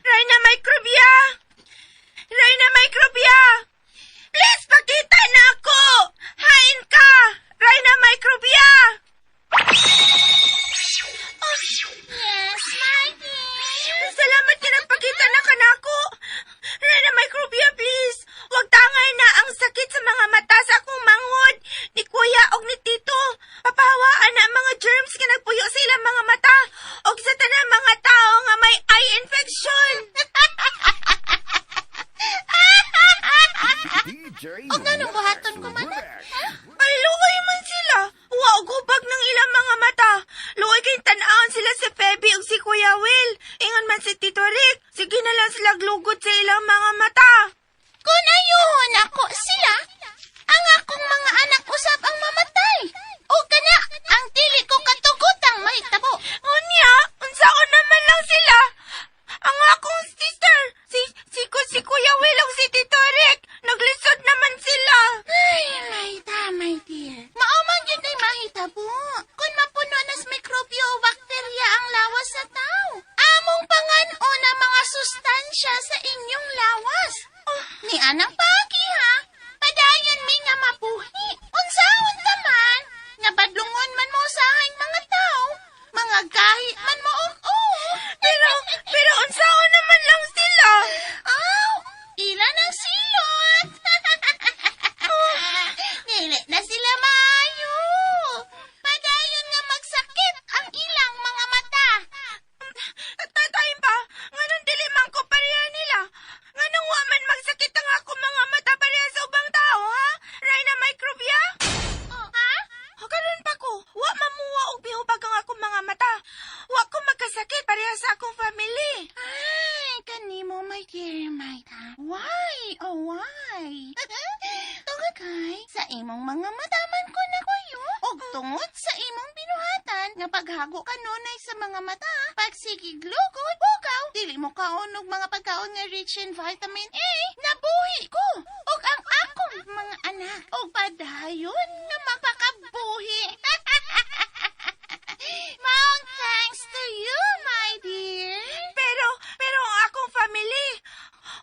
S5: Rhina Microbia! Rhina Microbia! Please, pakita na ako! Hain ka! Rhina Microbia! Oh,
S6: Yes, my dear.
S5: Salamat ka nagpakita na kanako. Rhina Microbia, please. Huwag tangay na ang sakit sa mga mata sa akong manghod, ni kuya og ni tito. Papahawaan na ang mga germs nga nagpuyo sa ilang mga mata og sa tanang mga tao nga may eye infection.
S11: DJ
S6: O ganong buhaton ko man?
S5: Ay, luoy man sila. Wa og hubag ng ilang mga mata. Luoy kay tan-awon sila si Feby ug si Kuya Will. Ingon man si Tito Rick. Sige na lang sila glugod sa ilang mga mata.
S6: Kung ayuhon ako sila, ang akong mga anak usab ang mamatay. O kana, ang dili ko katugutang mahitabo.
S5: Unya, unsaon naman lang sila. Ang akong sister, si Kuya Will ug si Tito Rick, naglisod naman sila.
S6: Ay, Maita, my dear. Mao man gyud ay mahitabo. Kung mapuno nas mikrobyo o bakterya ang lawas sa tao. Among pangan-on ang mga anang pagi ha. Padayon mi nga mabuhi. Unsaon ta man, nga badlungon man mo sa mga tao, mga gahi man mo og oo.
S5: Pero unsaon naman lang sila?
S6: Aw, ila ng silot. Dili na sila maayo. Padayon nga magsakit ang ilang mga mata.
S5: Tatay pa, nganong dili man ko pareha nila? Nganong wa man magsakit ang akong mga mata pareha sa ubang tao, ha? Rhina microbia?
S6: Oh, ha?
S5: Karon pa ko, wa mamuwa og bihubag ang akong mga mata. Wa ko magkasakit pareha sa akong family.
S6: Ay, kanimo, my dear Maita. Why? Oh, why? Tungod kay sa imong mga mata man ko na kuyo. Og tungod sa imong binuhatan nga paghago kanunay sa mga mata, pagsigig lugod, bugaw, dili mo kaon og mga pagkaon nga rich in vitamin A, nabuhi ko. Og ang akong mga anak og padayon nga mapakabuhi. Maong thanks to you, my dear.
S5: Pero ang akong family,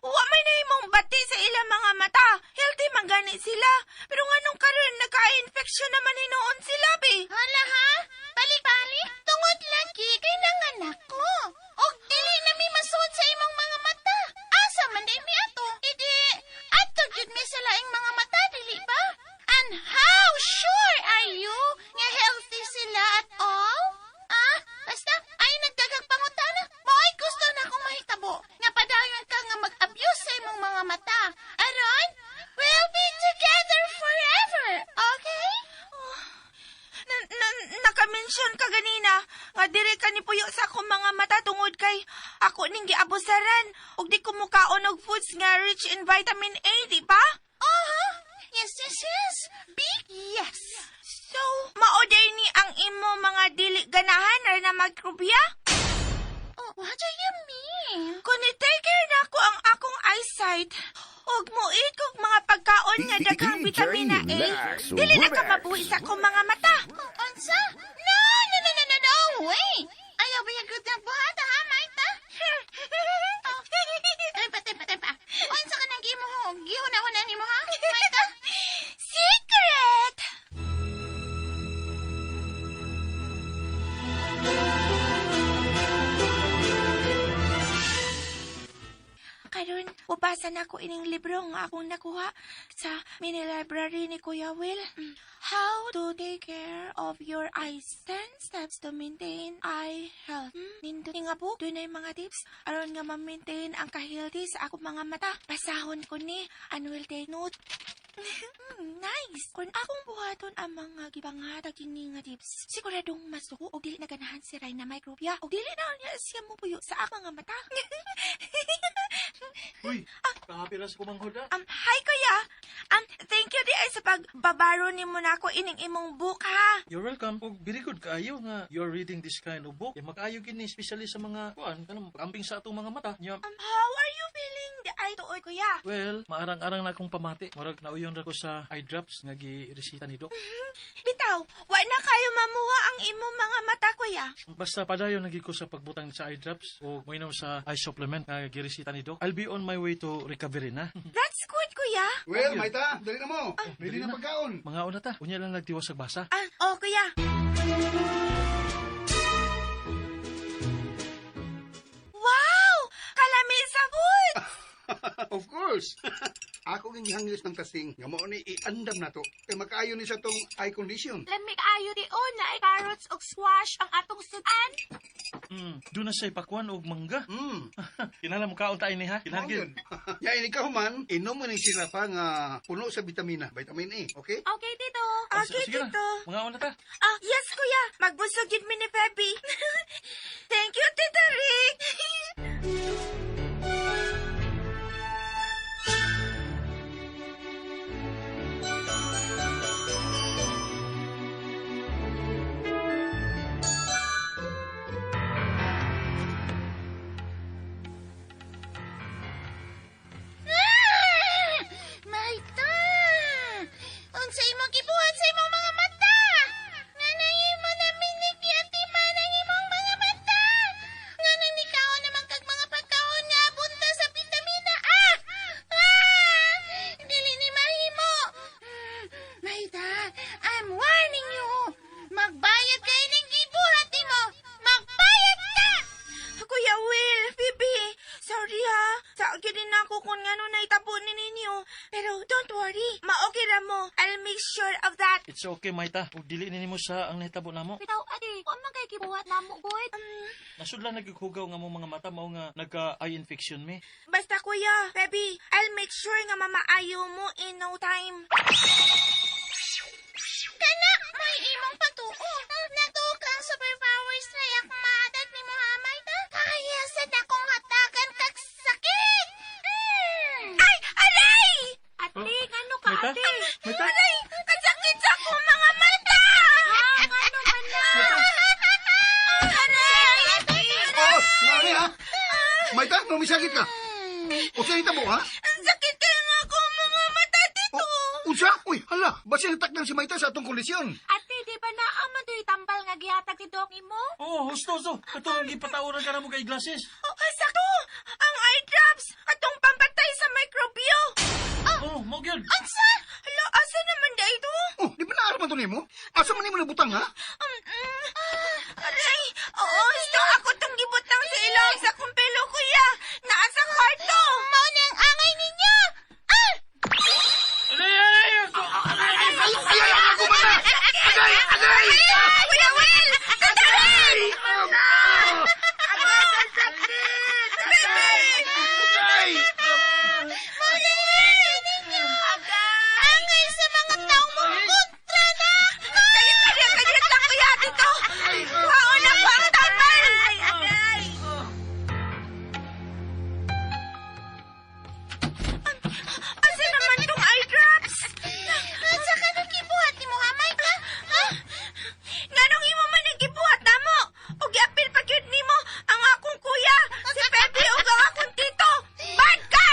S5: wa may nahimong bati sa ilang mga mata. Healthy man gani sila. Pero nganong karon nagka-infection naman hinuon sila, bi.
S6: Hala ha? Balik-balik? Tungod lagi kay nanganak ko. Og dili na mi masuod sa imong mga mata. Asa man di mi ato? Idi, ato gyud mi sa laing mga mata, dili ba? And how sure are you nga healthy sila at all? Ah, basta ay nagdagang pangutana. Mo'y gusto na akong mahitabo nga padayon ka nga mag-abuse sa imong mga mata. Aron, we'll be together forever, okay?
S5: Naka-mention ka ganina nga diri ka ni puyo sa akong mga mata tungod kay ako ning giabusaran ug di ko mukaon og foods nga rich in vitamin A, di ba?
S6: Uh-huh. Yes, yes, yes. Big yes.
S5: So, mao ni ang imo mga dili ganahan ra na magkrubya?
S6: Oh, what do you mean?
S5: Kung i-take care na ako ang akong eyesight, ug mo-eat kog mga pagkaon nga daghang
S11: DJ
S5: vitamina A,
S11: Max
S5: dili na ka
S11: Remix.
S5: mabuhi sa akong mga mata.
S6: Oh, unsa? No, no, no, no, no, no, wait. Ayaw ba yung good na buhata, ha, Maita? Oh. Tempa, tempa, tempa. Unsa ka nang gimo ho? Gihuna-huna nimo, ha, Maita?
S5: Secret! Karon, ubasa na ko ining libro nga akong nakuha sa mini library ni Kuya Will. How to take care of your eyes. 10 steps to maintain eye health. Nindot ni nga book, dunay mga tips aron nga ma-maintain ang ka-healthy sa akong mga mata. Basahon ko ni and will take note. Nice! Kung akong buhaton ang mga gipanghatag kini nga tips, siguradong masuko og dili na ganahan si Rhina Microbia og dili na niya siya mupuyo sa akong mga mata.
S9: Uy, kahapi ra sa kumanghod ah.
S5: Hi kuya! Thank you di ay sa pagbabaro nimo nako ining imong book ha.
S9: You're welcome. Ug very good kaayo nga you're reading this kind of book. Kay makaayo gini especially sa mga kuan kanang amping sa atong mga mata. Nya,
S5: How are you feeling di ay tuoy kuya?
S9: well, maarang-arang na akong pamati. Murag nauyon ra ko sa eye drops nga giresita ni Doc.
S5: Bitaw, wa na kayo mamuha ang imong mga mata kuya.
S9: Basta padayon na gid ko sa pagbutang sa eye drops o moinom sa eye supplement nga giresita ni Doc. I'll be on my way to recovery na.
S5: That's good kuya.
S7: Well, Maita, dali na mo. Ready na pagkaon.
S9: Mga una ta, unya lang nagtiwas sa basa.
S5: Ah, oh kuya. Wow! Kalami sa food!
S7: Of course. Ako ging gihangis ng tasing nga mao ni iandam na to. Kay makaayo ni sa tong eye condition.
S8: Lami kaayo di o na ay carrots og squash ang atong sudan.
S9: Doon na siya ipakwan og mangga. Kinahanglan mo kaon tayo ni ha.
S7: Mao
S9: Kinahanglan.
S7: yun. Ya ini ka human, inom mo ni sila pa nga puno sa bitamina, vitamin A, okay?
S8: Okay, Tito.
S5: Okay,
S9: Sige na.
S5: Tito.
S9: Mga una ta.
S5: Ah, yes, kuya. Magbusog yun mi ni Pepe. Thank you, Tito Rick.
S6: Ah! Maita! Unsa imong gibuhat sa imong mga mata? Nga nahimo na minig atiman ang imong mga mata!
S5: ko kung ngano nahitabo ni ninyo. Pero don't worry, ma-okay ra mo. I'll make sure of that.
S9: It's okay, Maita. Ug dili ni nimo sa ang nahitabo namo.
S8: Bitaw, ate, wa man kay gibuhat namo, gud.
S9: Nasudlan naghugaw nga mo mga mata mao nga nagka eye infection mi.
S5: Basta kuya, baby, I'll make sure nga mamaayo mo in no time.
S6: Kana, may imong pagtuo. Natuo ka ang superpowers na yak maatag ni Muhammad. Kaya sa dakong hatagan kag sakit.
S5: Ay, aray!
S8: Ate, ngano ka,
S9: Maita?
S8: ate?
S9: Maita?
S5: Aray, kasakit sa akong mga mata!
S8: Ha, ngano man na?
S5: Aray!
S7: Oh, ngani ha? Maita, numisakit ka. Unsa nahitabo ha?
S5: Ang sakit kaya nga akong mga mata dito.
S7: Unsa? Uy, hala, basta natakdan si Maita sa atong kondisyon.
S8: Ate, di ba naa man to'y tambal nga gihatag si Doc nimo?
S9: Oh, husto husto. Katong gipatauran ka na mo kay glasses.
S5: Oh, sakto! Ang eye drops! Atong pampatay sa microbio!
S9: Oh, mao gyud.
S5: Unsa? Hala, asa naman da ito?
S7: Oh, di ba naaraman to nimo? Asa man nimo nabutang ha?
S5: Aray! Oo, gusto ako tong gibutang sa ilong sa akong pelo, kuya! Naa sa kwarto!
S6: Mao na ang angay ninyo. Ah!
S9: Aray, aray, ako.
S7: Ay, ay, ay, ako mata! Agay, agay!
S5: Ay, Kuya Will! Sandali!
S7: Agay!
S5: Ang sakit! Bebe!
S7: Agay!
S6: Mao na ang angay ninyo. Angay sa mga taong mo kontra na.
S5: Kalit, kalit, kalit lang, kuya! Dito! Kuhaon na ko ang tambal! Ay, agay! Asa naman tong eye drops?
S6: Unsa ka nang gibuhat ni Muhammad ha? Ha?
S5: Nganong imo man ang gibuhat namo? Ug giapil pa gyud nimo ang akong kuya, si Pepe ug ang akong tito. Bad ka!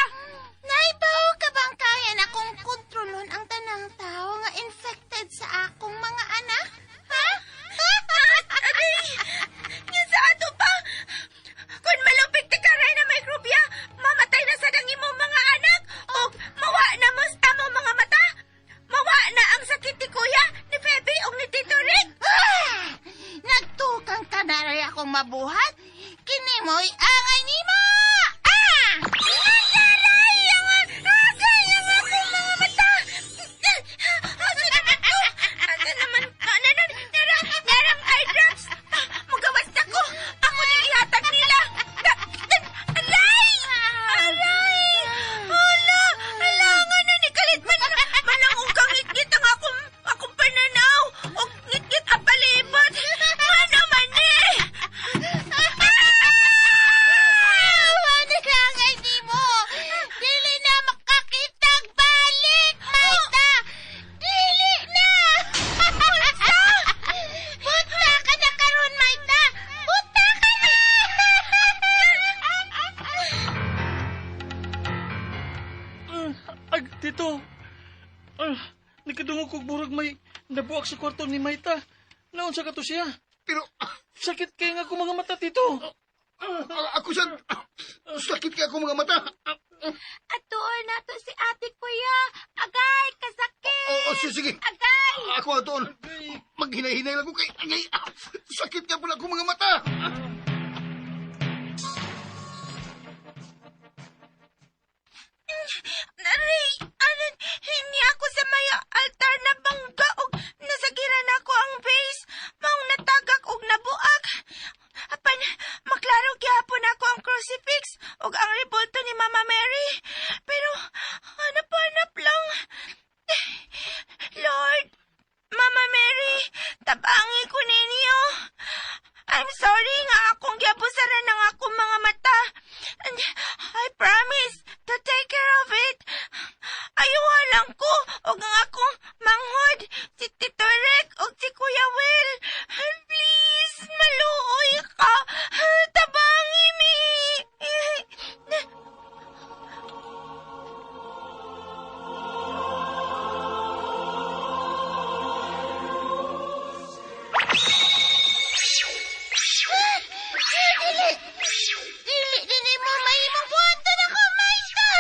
S6: Naibaw ka bang kaya na kong kontrolon ang tanang tao nga infected sa akong mga anak? Ha?
S5: Aray! Nga sa ato pa! Kung malupig ti karay na microbia, mamatay na sa dang imong mga anak ug mawa na mo sa among mga mata. Mawa na ang sakit ni kuya, ni Pepe ug ni Tito Rick.
S6: Ah! Nagtukang ka na rin akong mabuhat? Kini mo'y angay nimo! Ah!
S5: Aray! Ang agay! Ang akong mga mata! Asa naman to? Asa naman? Ano na? Narang, narang eye drops! Mugawas na ko! Ako nang ihatag nila! Aray! Aray! Hala! Hala! Nga na ni kalit man! Manang og kangit-ngit ang akong pananaw! Og ngit-ngit ang palibot! Ano man eh?
S6: Ah! Ano na angay nimo? Dili na makakitag balik, Maita! Dili na! Buta ka na karon, Maita! Buta ka na!
S9: Ag, tito. Ah, nakadungog kog burag may nabuak sa kwarto ni Maita. Naunsa ka to siya?
S7: Pero
S9: Sakit kay nga ako mga mata, tito.
S7: ako sa sakit kay ako mga mata.
S8: Atuon na to si ate, kuya. Agay, kasakit!
S7: Oh, oh, sige, sige.
S8: Agay!
S7: Ako atoon. Maghinay-hinay lang ko kay agay. Sakit ka pala ako mga mata.
S5: Aray! Ano? Hindi ako sa may altar na bangga og nasagiran ako ang base. Maong natagak og nabuak. Apan, maklaro gihapon ako ang crucifix ug ang rebulto ni Mama Mary. Pero, hanap-hanap lang. Lord, Mama Mary, tabangi ko ninyo. I'm sorry nga akong giabusaran ng akong mga mata. And I promise to take care of it. Ayuha lang ko og ang akong manghod, si Tito Rick og si Kuya Will. Please, maluoy ka. Tabangi mi.
S6: Dili! Dili din mo mahimong buhaton ako, Maita!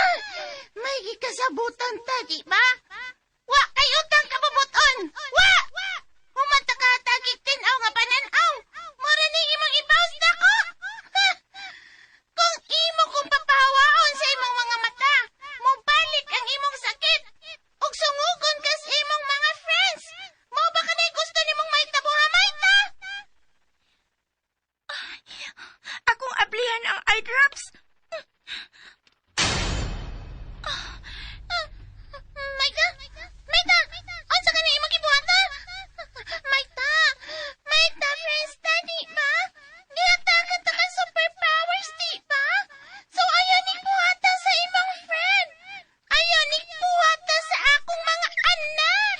S6: May gikasabutan ta, di ba? Wa kay utang kabubuton! Wa! Humanta ka tagig tinaw nga pananaw! Mura ni imong ipaus na ko! Ha! Kung imo kong papahawaon sa imong mga mata,
S5: Akong ablihan ang eye drops.
S6: Maita! Maita! Unsa ka na imong gibuhat ha? Maita! Maita, friends ta, di ba? Gihatagan ta ka superpowers, di ba? So ayaw ni buhata sa imong friend. Ayaw ni buhata sa akong mga anak.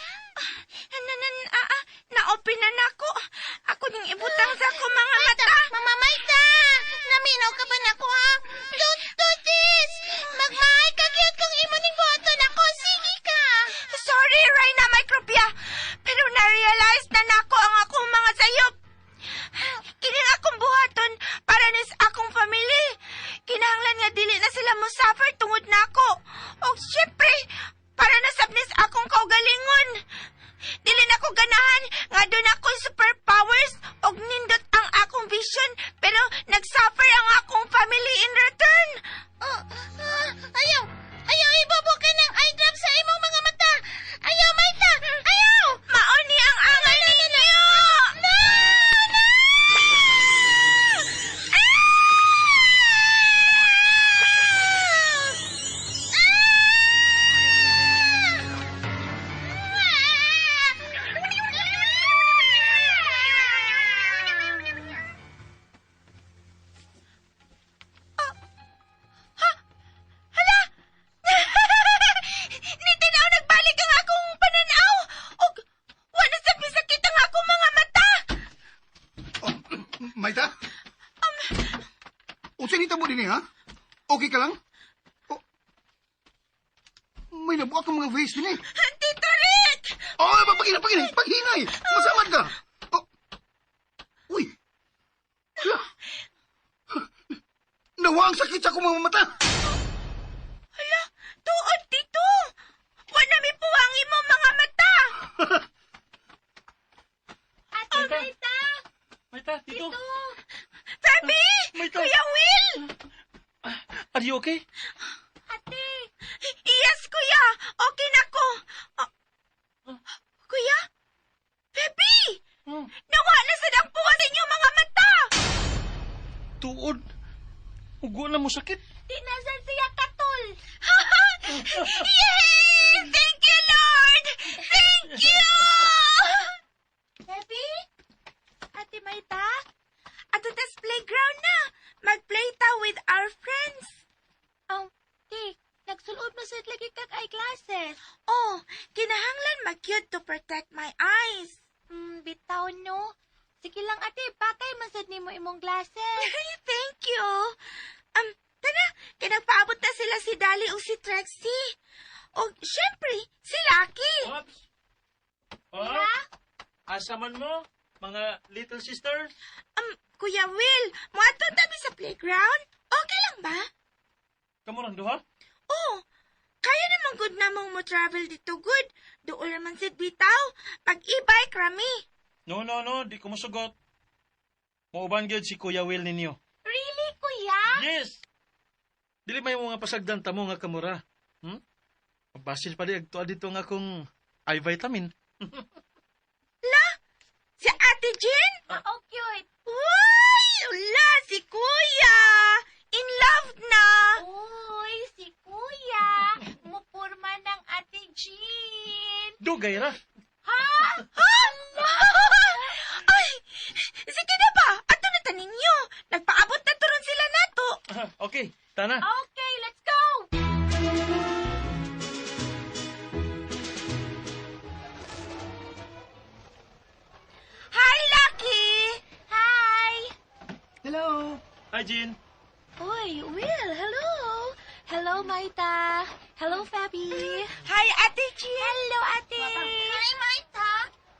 S5: Na-open na nako. Ako ning ibutang sa akong mga mata.
S6: Mama Maita! Naminaw ka ba nako ha? Don't do this! Magmahay ka gyud kung imo ning buhaton ako. Sige ka!
S5: Sorry, Rhina Micropia. Pero na-realize na nako ang akong mga sayop. Kining akong buhaton para nis akong family. Kinahanglan nga dili na sila mo suffer tungod nako. Og syempre, para na sab nis akong kaugalingon. Dili na ko ganahan nga doon ako superpowers og nindot ang akong vision pero nagsuffer ang akong family in return.
S6: Oh, ayaw! Ayaw ibubo ka ng eye drop sa imong mga mata! Ayaw, Maita! Ayaw!
S5: Mao ni ang angay ninyo!
S6: No! No!
S5: Hala! Nitinaw nagbalik ang akong pananaw! Og wala sa pisakit ang akong mga mata!
S7: Oh, Maita? Unsa nita mo dinhi ha? Okay ka lang? Oh, may nabuak ang mga face dinhi.
S5: Tito Rick!
S7: Oh, paghinay, paghinay, paghinay. Masamad ka. Oh. Uy. Hala. Nawa ang sakit sa akong mga mata.
S5: Hala, tuod, Tito! Wala mi puwang imong mga mata!
S8: Ate Maita!
S9: Maita, Tito.
S5: Fabi!
S9: Maita.
S5: Kuya Will!
S9: Are you okay?
S8: Ate!
S5: Yes, Kuya! Okay na ko! Ah, kuya? Fabi! Nawala sa ang puwang inyong mga mata!
S9: Tuod. Ugo na mo sakit.
S8: Di na sad siya katol!
S5: Yay! Thank you, Lord! Thank you!
S8: Happy? Ate Maita?
S5: Ato tas playground na. Mag-play ta with our friends.
S8: Ti, nagsulob na sad lagi kag eyeglasses.
S5: Oh, kinahanglan mag-cute to protect my eyes.
S8: Bitaw no. Sige lang ate, pakay man sad nimo imong glasses.
S5: Thank you. Tara, kinagpaabot na sila si Dali o si Trexie. O, syempre, si Lucky.
S9: Ops. Oh. Asa man mo, mga little sisters?
S5: Kuya Will, muadto tabi sa playground. Okay lang ba?
S9: Kamu rang duha?
S5: Oh, kaya naman good namong mo travel dito good. Doon naman si Bitaw. Pag e-bike rami.
S9: No, no, no, di ko musugot. Muuban gyud si Kuya Will ninyo.
S8: Really, kuya?
S9: Yes. Dili may mga pasagdan tamo nga kamura. Basin pa di agtuad dito nga akong eye vitamin.
S5: La, si Ate Jean?
S8: Oh, cute.
S5: Uy, ula, si Kuya. In love na.
S8: Uy, si kuya. Mupurma ng Ate Jean.
S9: Dugay ra.
S8: Ha?
S5: Ha? Ay, sige na ba? Ato na ta ninyo. Nagpaabot na turon sila nato.
S9: Okay, tana.
S8: Okay, let's go!
S5: Hi, Lucky!
S8: Hi!
S9: Hello. Hi, Jean.
S8: Uy, Will, hello! Hello, Maita. Hello, Fabi.
S5: Hi, Ate Jean.
S8: Hello, Ate.
S6: Hi, Maita!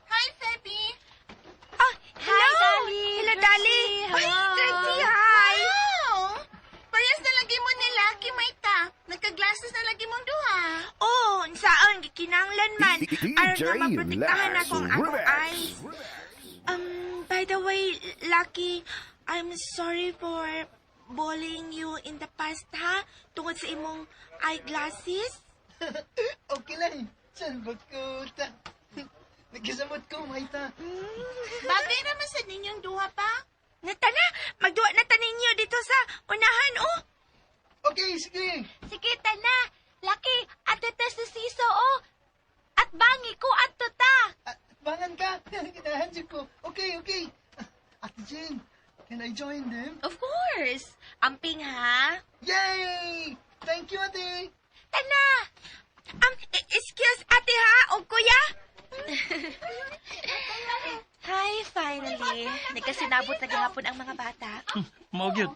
S6: Hi, Feby!
S5: Oh,
S8: Hi,
S5: hello.
S8: Dali.
S5: Hello, Dali.
S8: Hello.
S5: Ay, Trixie, hi.
S6: Wow! Parehas na lagi mo ni Lucky, Maita. Nagka-glasses na lagi mong duha.
S5: Oh, saan gikinanglan man. Aron
S11: DJ
S5: nga maprotektahan
S11: Lax
S5: ako ang akong
S11: Remix.
S5: eyes. By the way, Lucky, I'm sorry for bullying you in the past, ha? Tungod sa imong eyeglasses.
S12: Okay lang. Salbot ko, ta. Nagkasamot ko, Maita.
S6: Bagay naman sa ninyong duha pa.
S5: Natana, magduwa na ta ninyo dito sa unahan, oh.
S12: Okay, sige.
S8: Sige, tana. Laki, ato ta sa siso, oh. At bangi ko ato ta.
S12: Bangan ka. Ginahan jud ko. Okay, okay. Ate Jane, can I join them?
S5: Of course. Amping, ha?
S12: Yay! Thank you, ate.
S5: Tana! Excuse, ate ha? O kuya? Hi, finally. Nagkasinabot na gihapon ang mga bata.
S9: Mao gyud.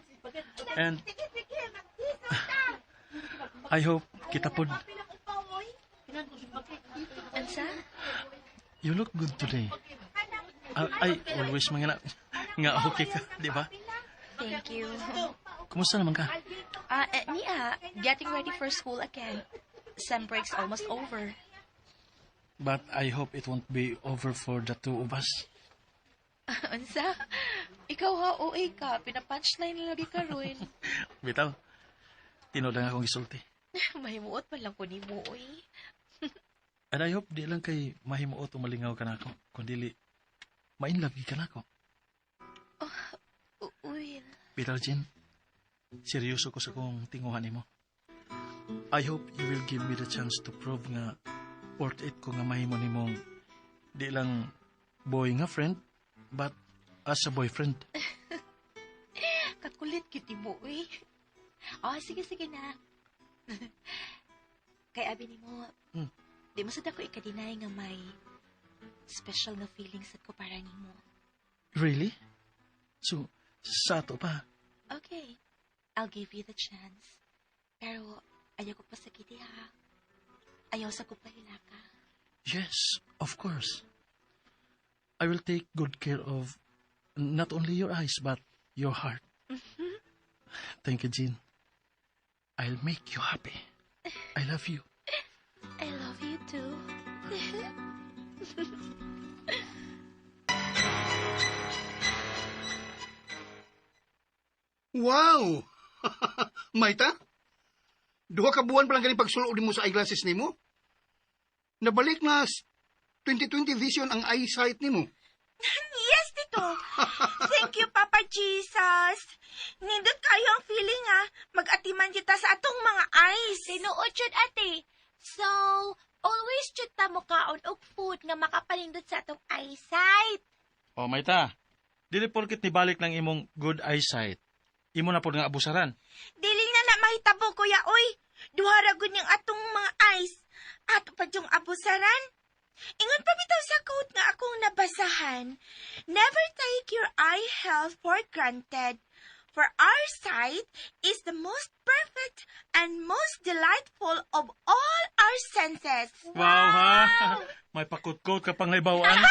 S9: And I hope kita pod.
S5: Ansa?
S9: You look good today. Ay, always mga na, nga okay ka, di ba?
S5: Thank you.
S9: Kumusta naman ka?
S5: Nia, getting ready for school again. Sem break's almost over.
S9: But I hope it won't be over for the two of us.
S5: Unsa? Ikaw ha, OA ka. Pina-punchline na lagi ka ron.
S9: Bitaw, tinuod lang akong gisulti.
S5: Mahimuot man lang ko nimo, oy.
S9: And I hope di lang kay mahimuot o malingaw ka nako. Kung dili, ma-inlove ka nako.
S5: Uy.
S9: Bitaw, Jean, seryoso ko sa kong tinguhan nimo. I hope you will give me the chance to prove nga worth it ko nga mahimo nimong di lang boy nga friend, but as a boyfriend.
S5: Kakulit gyud mo, uy. Oh, sige, sige na. Kay abi nimo, di mo sad ako ika-deny nga may special nga feelings sad ko para nimo.
S9: Really? So, sa ato pa?
S5: Okay, I'll give you the chance. Pero ayaw ko pasakiti ha. Ayaw sa ko pahilaka.
S9: Yes, of course. I will take good care of not only your eyes, but your heart. Thank you, Jean. I'll make you happy. I love you.
S5: I love you too.
S7: Wow! Maita? Duha ka buwan pa lang ganing pagsulob nimo sa eyeglasses nimo? Nabalik na 2020 vision ang eyesight nimo.
S5: Yes, Tito. Thank you, Papa Jesus. Nindot kayo ang feeling ah. Mag-atiman kita sa atong mga eyes.
S8: Tinuod jud ate. So, always jud ta mokaon og food nga makapanindot sa atong eyesight.
S9: Oh, Maita. Dili porkit nibalik ng imong good eyesight. Imo na pod nga abusaran.
S5: Dili na na mahitabo, kuya, oy. Duha ra gud niyang atong mga eyes. Ato pa yung abusaran. Ingon pa bitaw sa quote nga akong nabasahan. Never take your eye health for granted. For our sight is the most perfect and most delightful of all our senses.
S9: Wow, ha? May pakut-kot ka pang naibawan.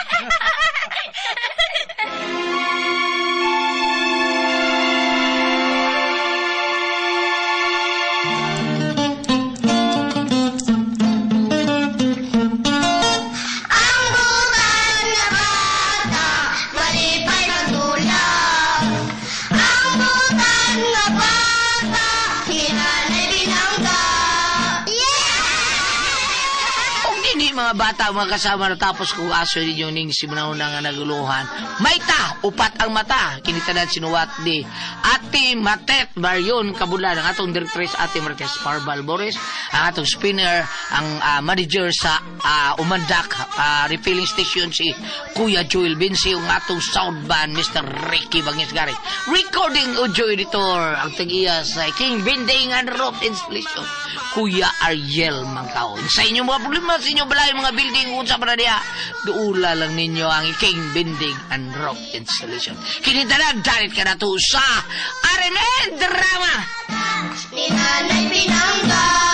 S2: Ang butan nga bata, malipay magdulak. Ang butan nga bata, hinanay binangga. Yeah!
S3: Kung dini mga bata, mga kasama na tapos kung aso ninyo ning simunauna nga naguluhan. Mayta, upat ang mata. Kinitanan sinuwat ni Ate Matet Marion Kabulan, ang atong directress Ate Marquez Parbal Boris, ang atong spinner, ang manager sa Umandak refilling station si Kuya Joel Vinci, ang atong sound band Mr. Ricky Bangisgari. Recording audio editor, ang tag-iya sa King Binding and Rope Installation, Kuya Ariel Mangkaon. Sa inyong mga problema, sa inyong balay, mga building, kung sa pa diya, duula lang ninyo ang King Binding and Rope Installation. Kinitanan, dalit ka na to sa RMN Drama!
S2: Ni Nanay Pinangga.